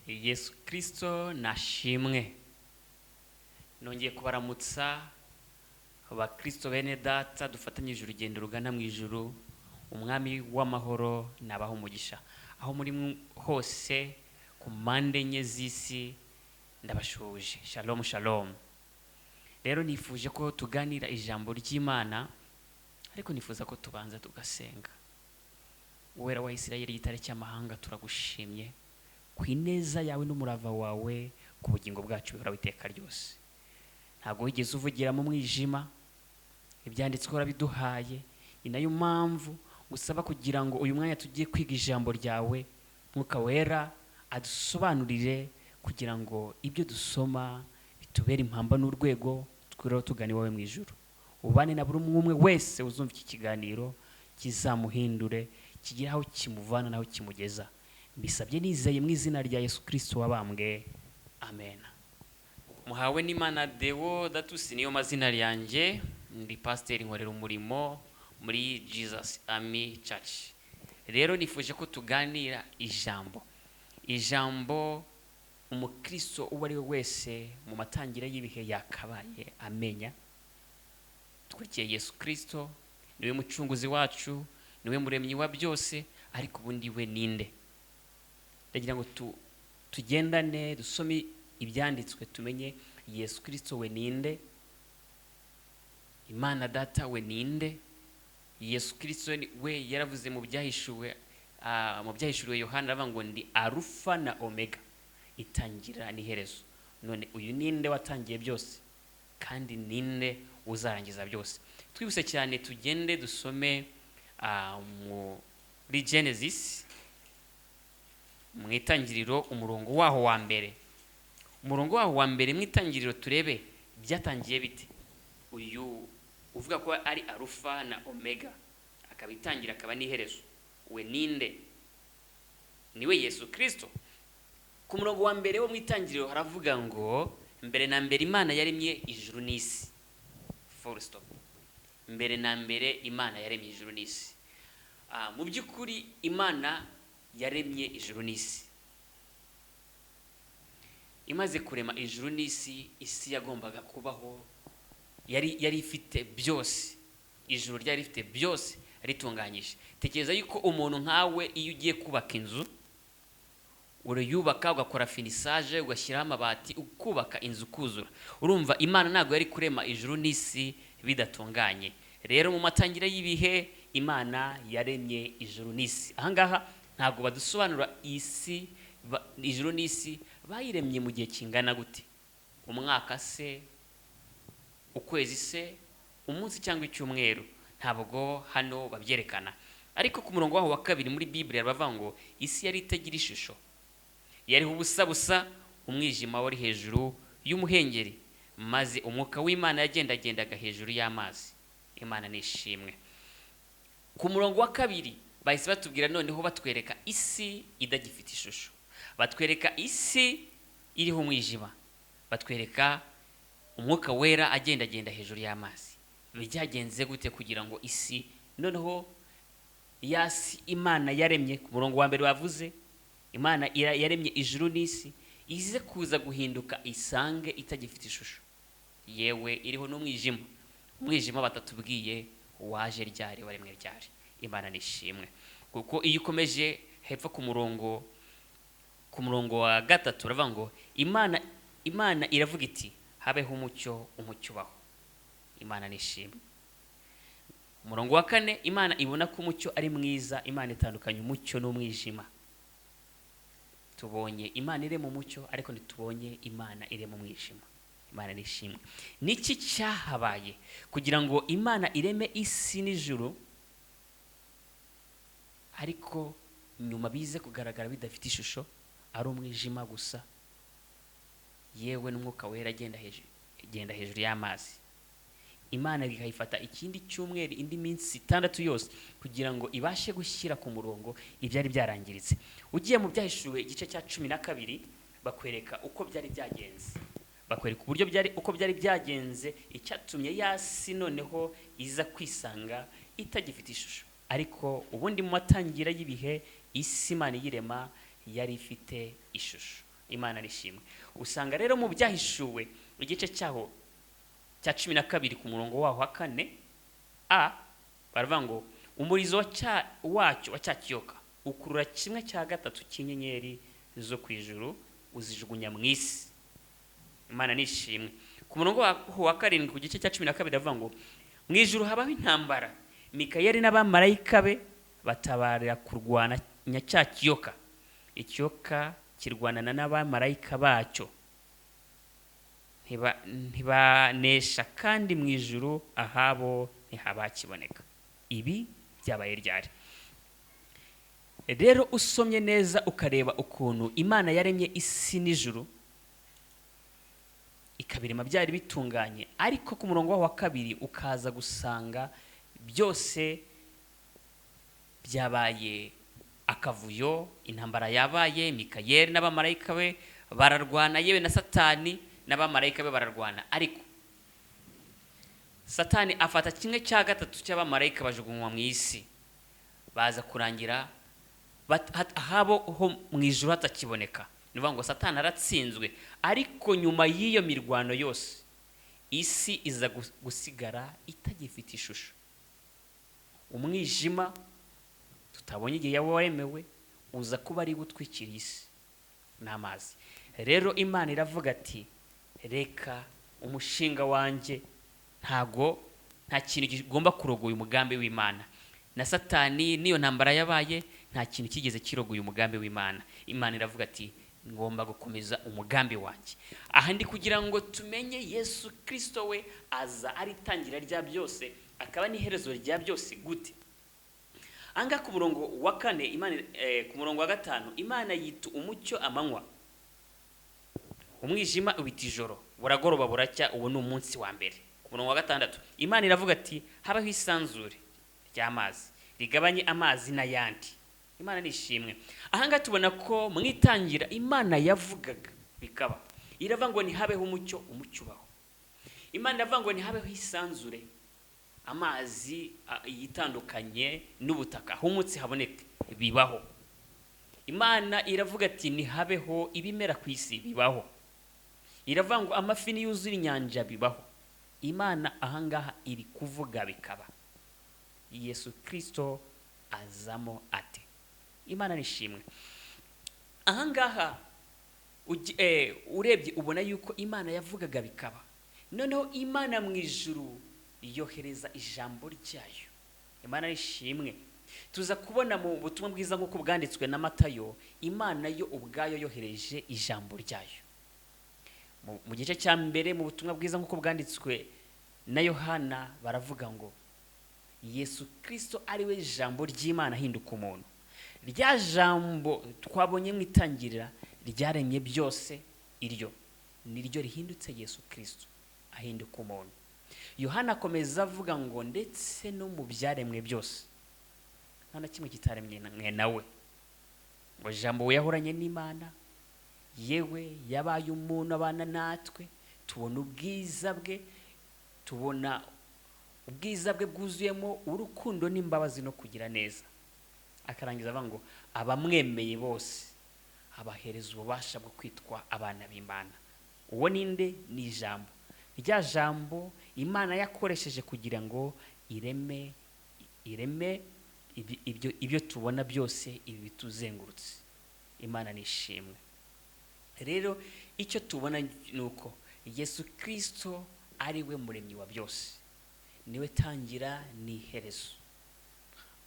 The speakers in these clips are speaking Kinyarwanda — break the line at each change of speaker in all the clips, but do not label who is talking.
Yesu Kirisito nashimwe. Nongeye kubaramutsa abakirisito bene data dufatanyije urugendo rugana mu ijuru. Umwami w'amahoro nabaha umugisha aho muri hose ku mpande enye z'isi. Ndabashuhuje, shalom shalom. Rero nifuje ko tuganira ijambo ry'Imana, ariko nifuza ko tubanza tugasenga. Uwera wa Isirayeli, igitare cy'amahanga, turagushimye ku ineza yawe n'umurava wawe ku bugingo bwacu bihoraho iteka ryose. Ntabwo wigeze uvugira mu mwijima, ibyanditswe warabiduhaye. Ni nayo mpamvu gusaba kugira ngo uyu mwanya tugiye kwiga ijambo ryawe, Mwuka Wera adusobanurire, kugira ngo ibyo dusoma bitubere impamba n'urwego twiriwe tugana iwawe mu ijuru. Ubane na buri umwe umwe wese uzumva iki kiganiro, kizamuhindure, kigire aho kimuvana n'aho kimugeza. Mbisabye nizeye mu izina rya Yesu Kirisito wabambwe, amen. Muhawe n'Imana Deo Datusi niyo mazina ryanjye. Ndi pasiteri, nkorera umurimo muri Jesus Army Church. Rero nifuje ko tuganira ijambo umukristo uwo ari we wese mu matangira y'ibihe yakabaye amenya. Twakiriye Yesu Kirisito, niwe mucunguzi wacu, niwe muremyi wa byose, ariko ubundi we ninde? Ndagira ngo tugendane dusome ibyanditswe, tumenye Yesu Kirisito we ninde, Imana Data we ninde. Yesu Kirisito we yaravuze mu byahishuriwe Yohana, aravuga ngo: "Ndi Arufa na Omega, itangira n'iherezo." None uyu ninde watangiye byose, kandi ninde uzarangiza byose? Twihuse cyane, tugende dusome muri Genesis, mu itangiriro, umurongo waho wa mbere, umurongo waho wa mbere mu itangiriro, turebe byatangiye bite. Uyu uvuga ko ari Arufa na Omega, akaba itangira akaba n'iherezo, we ninde? Niwe Yesu Kirisito. Ku murongo wa mbere wo mu itangiriro haravuga ngo: "Mbere na mbere Imana yaremye ijuru n'isi." Full stop. Mbere na mbere Imana yaremye ijuru n'isi. Mu by'ukuri Imana yaremye ijuru n'isi. Imaze kurema ijuru n'isi, isi yagombaga kubaho yari ifite byose. Ijuru ryari rifite byose ritunganyije. Tekereza yuko umuntu nkawe, iyo ugiye kubaka inzu, urayubaka, ugakora finissage, ugashyiraho amabati, ukubaka inzu ukuzura. Urumva Imana ntabwo yari kurema ijuru n'isi bidatunganye. Rero mu matangira y'ibihe Imana yaremye ijuru n'isi. Ahangaha ntabwo badusobanura isi ijuru n'isi bayiremye mu gihe kingana gute, umwaka se, ukwezi se, umunsi cyangwa icyumweru, ntabwo hano babyerekana. Ariko ku murongo waho wa kabiri muri Biblia baravuga ngo: "Isi yari itagira ishusho, yariho ubusa busa, umwijima wari hejuru y'umuhengeri, maze umwuka w'Imana yagendagendaga hejuru y'amazi." Imana nishimwe. Ku murongo wa kabiri bahise batubwira noneho, batwereka isi idagifite ishusho, batwereka isi iriho umwijima, batwereka Umwuka Wera agendagenda hejuru y'amazi. Byagenze gute kugira ngo isi noneho yasi Imana yaremye, ku murongo wa mbere bavuze Imana yaremye ijuru n'isi, ize kuza guhinduka isange itagifite ishusho, yewe iriho n'umwijima? Umwijima batatubwiye waje ryari, waremwe ryari. Imana nishimwe, kuko iyo ukomeje hepfo ku murongo wa gatatu uravuga ngo: Imana iravuga iti: 'Habeho umucyo,' umucyo ubaho. Imana nishimwe. Umurongo wa kane: "Imana ibona ko umucyo ari mwiza, Imana itandukanya umucyo n'umwijima." Tubonye Imana irema umucyo, ariko ntitubonye Imana irema umwijima. Imana nishimwe. Niki cyahabaye kugira ngo Imana ireme isi n'ijuru, ariko nyuma bize kugaragara bidafite ishusho, ari umwijima gusa, yewe n'Umwuka Wera agenda hejuru y'amazi? Imana ikayifata ikindi cyumweru, indi minsi 6 yose, kugira ngo ibashe gushyira ku murongo ibyari byarangiritse. Ugiye mu Byahishuwe igice cya 12, bakwereka uko byari byagenze, bakwereka uburyo byari, uko byari byagenze, icyatumye yasi noneho iza kwisanga itagifite ishusho. Ariko ubundi mu matangira y'ibihe isi Imana iyirema yari ifite ishusho. Imana nishimwe. Usanga rero mu Byahishuwe igice cyaho cya 12 ku murongo waho wa 4 a, baravuga ngo umurizo wacyo wa cya kiyoka ukurura 1/3 cy'inyenyeri zo ku ijuru uzijugunya mu isi. Imana nishimwe. Ku murongo wa 7 ku gice cya 12 baravuga ngo mu ijuru habaho intambara, Mikayeli n'abamarayika be batabarira kurwana cya kiyoka, ikiyoka kirwanana n'abamarayika bacyo ntibanesha, kandi mu ijuru ahabo ntihabakiboneka. Ibi byabaye ryari? Rero usomye neza ukareba ukuntu Imana yaremye isi n'ijuru ikabirema byari bitunganye, ariko ku murongo wa 2 ukaza gusanga byose byabaye akavuyo, intambara yabaye, Mikayeli n'abamarayika be bararwana, yewe na Satani n'abamarayika be bararwana, ariko Satani afata 1/3 cy'abamarayika bajugunywa mu isi, baza kurangira ahabo ho mu ijuru hatakiboneka. Ni ukuvuga ngo Satani aratsinzwe, ariko nyuma y'iyo mirwano yose isi iza gusigara itagifite ishusho. Umwijima tutabonye igihe waremewe uza kuba ari gutwikira isi n'amazi. Rero Imana iravuga ati reka umushinga wanjye, ntago nta kintu kigomba kurogoya umugambi w'Imana. Na Satani n'iyo ntambara yabaye nta kintu kigeze kirogoya umugambi w'Imana. Imana iravuga ati ngomba gukomeza umugambi wanjye. Aha ndi kugira ngo tumenye Yesu Kristo we aza ari itangira rya byose akaba n'iherezo rya byose gute. Anga ku murongo wa 4 Imana, ku murongo wa 5 Imana yita umucyo amanywa, umwijima ubita ijoro, buragoroba buracya, uwo ni umunsi wa mbere. Ku murongo wa 6 Imana iravuga ati habaho isanzure ry'amazi rigabanye amazi n'ayandi. Imana nishimwe. Aha tubona ko mu itangira Imana yavugaga bikaba. Iravuga ngo ntihabeho umucyo, umucyo ubaho. Imana iravuga ngo ntihabeho isanzure, amazi yitandukanye n'ubutaka, humutse haboneke, bibaho. Imana iravuga ati ntihabeho ibimera ku isi, bibaho. Iravuga ngo amafi niyuzura inyanja, bibaho. Imana ahangaha iri kuvuga bikaba. Yesu Kristo azamo ate? Imana nishimwe. Ahangaha urebye ubona yuko Imana yavugaga bikaba. Noneho Imana mu ijuru yohereza ijambo ryayo. Imana nishimwe. Tuza kubona mu butumwa bwiza nk'uko bwanditswe na Matayo, Imana yo ubwayo yohereje ijambo ryayo. Mu gice cya mbere mu butumwa bwiza nk'uko bwanditswe na Yohana baravuga ngo Yesu Kristo ari we jambo ry'Imana ahinduka umuntu. Rya jambo twabonye mu itangirira ryaremye byose, iryo niryo rihindutse Yesu Kristo ahinduka umuntu. Yohana akomeza avuga ngo ndetse no mu byaremwe byose nta na kimwe kitaremwe nawe. Ngo jambo we yahoranye n'Imana, yewe yabaye umuntu abana natwe, tubona ubwiza bwe, tubona ubwiza bwe bwuzuyemo urukundo n'imbabazi no kugira neza. Akarangiza avuga ngo abamwemeye bose abahereza ububasha bwo kwitwa abana b'Imana. Uwo ninde? Ni ijambo. Rya jambo Imana yakoresheje kugira ngo ireme ibyo tubona byose, ibi bituzengurutse. Imana nishimwe. Rero icyo tubona nuko Yesu Kristo ari we muremyi wa byose, niwe tangira n'iherezo,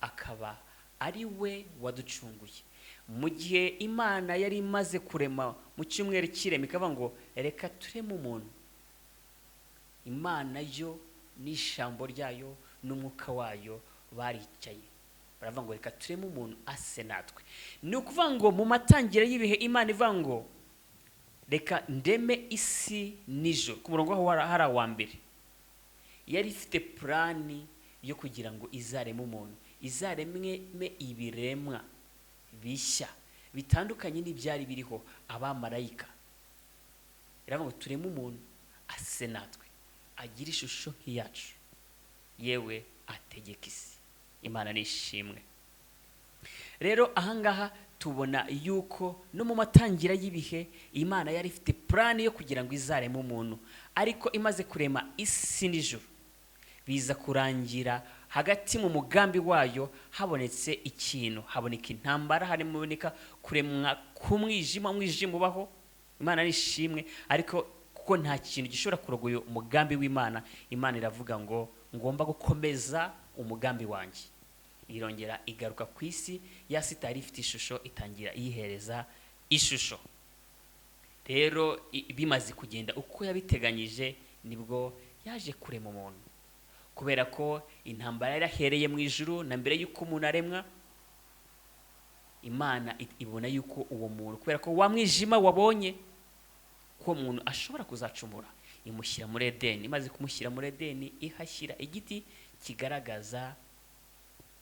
akaba ari we waducunguye. Mu gihe Imana yari imaze kurema mu cyumweru cy'irema ikavuga ngo reka tureme umuntu, Imana yo n'ijambo ryayo n'umwuka wayo baricaye baravuga ngo reka tureme umuntu ase natwe. Ni ukuvuga ngo mu matangira y'ibihe Imana ivuga ngo reka ndeme isi n'ijuru. Ku murongo aho hari awa mbere yari ifite plani yo kugira ngo izareme umuntu, izaremwe ibiremwa bishya bitandukanye n'ibyari biriho, abamarayika. Iravuga ngo tureme umuntu ase natwe, agira ishusho nk'iyacu, yewe ategeka isi. Imana nishimwe. Rero ahangaha Tubona yuko no mu matangira y'ibihe Imana yari ifite plan yo kugira ngo izareme umuntu, ariko imaze kurema isi n'ijuru biza kurangira hagati mu mugambi wayo habonetse ikintu, haboneka intambara, harimo kuremwa k'umwijima, umwijima ubaho. Imana nishimwe, ariko kuko nta kintu gishobora kurogoya umugambi w'Imana, Imana iravuga ngo ngomba gukomeza umugambi wanjye. Irongera igaruka ku isi, ya si itari ifite ishusho, itangira iyihereza ishusho. Rero bimaze kugenda uko yabiteganyije, nibwo yaje kurema umuntu, kubera ko intambara yarahereye mu ijuru na mbere y'uko umuntu aremwa. Imana ibona yuko uwo muntu, kubera ko wa mwijima wabonye ko umuntu ashobora kuzacumura, imushyira muri Edeni. Imaze kumushyira muri Edeni, ihashyira igiti kigaragaza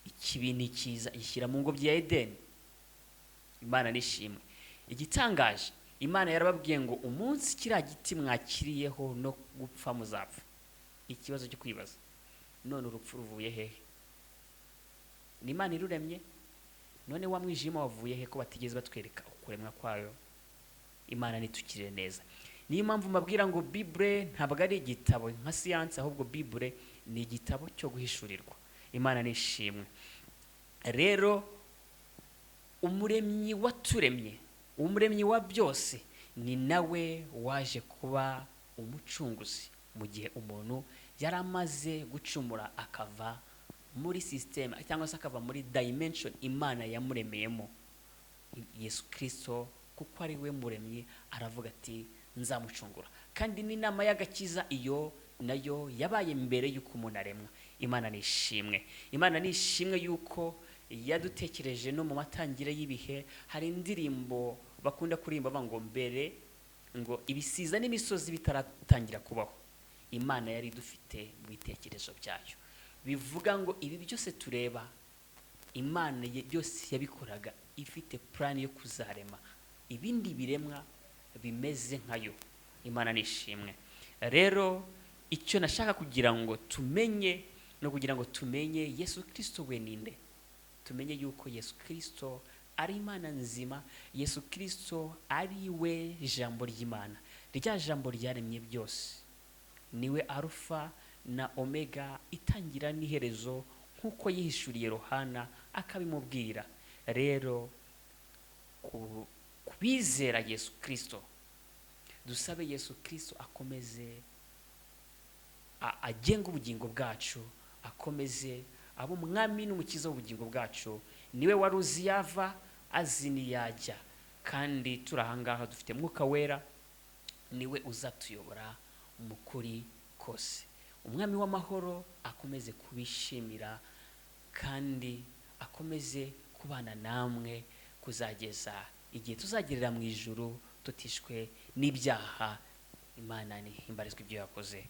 ikibi n'ikiza, ishyira mu ngobyi ya Edeni. Imana nishimwe. Igitangaje, Imana yarababwiye ngo umunsi kiriya giti mwakiriyeho no gupfa muzapfa. Ikibazo cyo kwibaza, none urupfu ruvuye hehe? Ni Imana iruremye? None wa mwijima wavuye he ko batigeze batwereka ukuremwa kwayo? Imana nitukirire neza. Niyo mpamvu mbabwira ngo Bible ntabwo ari igitabo nka siyansi, ahubwo Bible ni igitabo cyo guhishurirwa. Imana nishimwe. Rero umuremyi waturemye, umuremyi wa byose, ni nawe waje kuba umucunguzi mu gihe umuntu yari amaze gucumura akava muri system, cyangwa se akava muri dimension Imana yamuremeyemo. Yesu Kristo, kuko ari we muremyi, aravuga ati nzamucungura. Kandi n'inama y'agakiza iyo nayo yabaye mbere y'uko umuntu aremwa. Imana nishimwe. Imana nishimwe yuko yadutekereje no mu matangire y'ibihe. Hari indirimbo bakunda kuririmba bavuga ngo mbere ngo ibisiza n'imisozi bitaratangira kubaho, Imana yari idufite mu bitekerezo byayo. Bivuga ngo ibi byose tureba, Imana byose yabikoraga ifite plan yo kuzarema ibindi biremwa bimeze nkayo. Imana nishimwe. Rero icyo nashaka kugira ngo tumenye, no kugira ngo tumenye Yesu Kristo we ninde, tumenye yuko Yesu Kristo ari Imana nzima, Yesu Kristo ari we jambo ry'Imana, rya jambo ryaremye byose, niwe Alfa na Omega, itangira n'iherezo, nk'uko yihishuriye Yohana akabimubwira. Rero kubizera Yesu Kristo, dusabe Yesu Kristo akomeze agenga ubugingo bwacu, akomeze abe umwami n'umukiza w'ubugingo bwacu. Niwe wari uzi yava, azi niyajya, kandi turi ahangaha dufite Mwuka Wera, niwe uzatuyobora mu kuri kose. Umwami w'amahoro akomeze kubishimira kandi akomeze kubana namwe kuzageza igihe tuzagerera mu ijuru tutishwe n'ibyaha. Imana nihimbarizwe ibyo yakoze.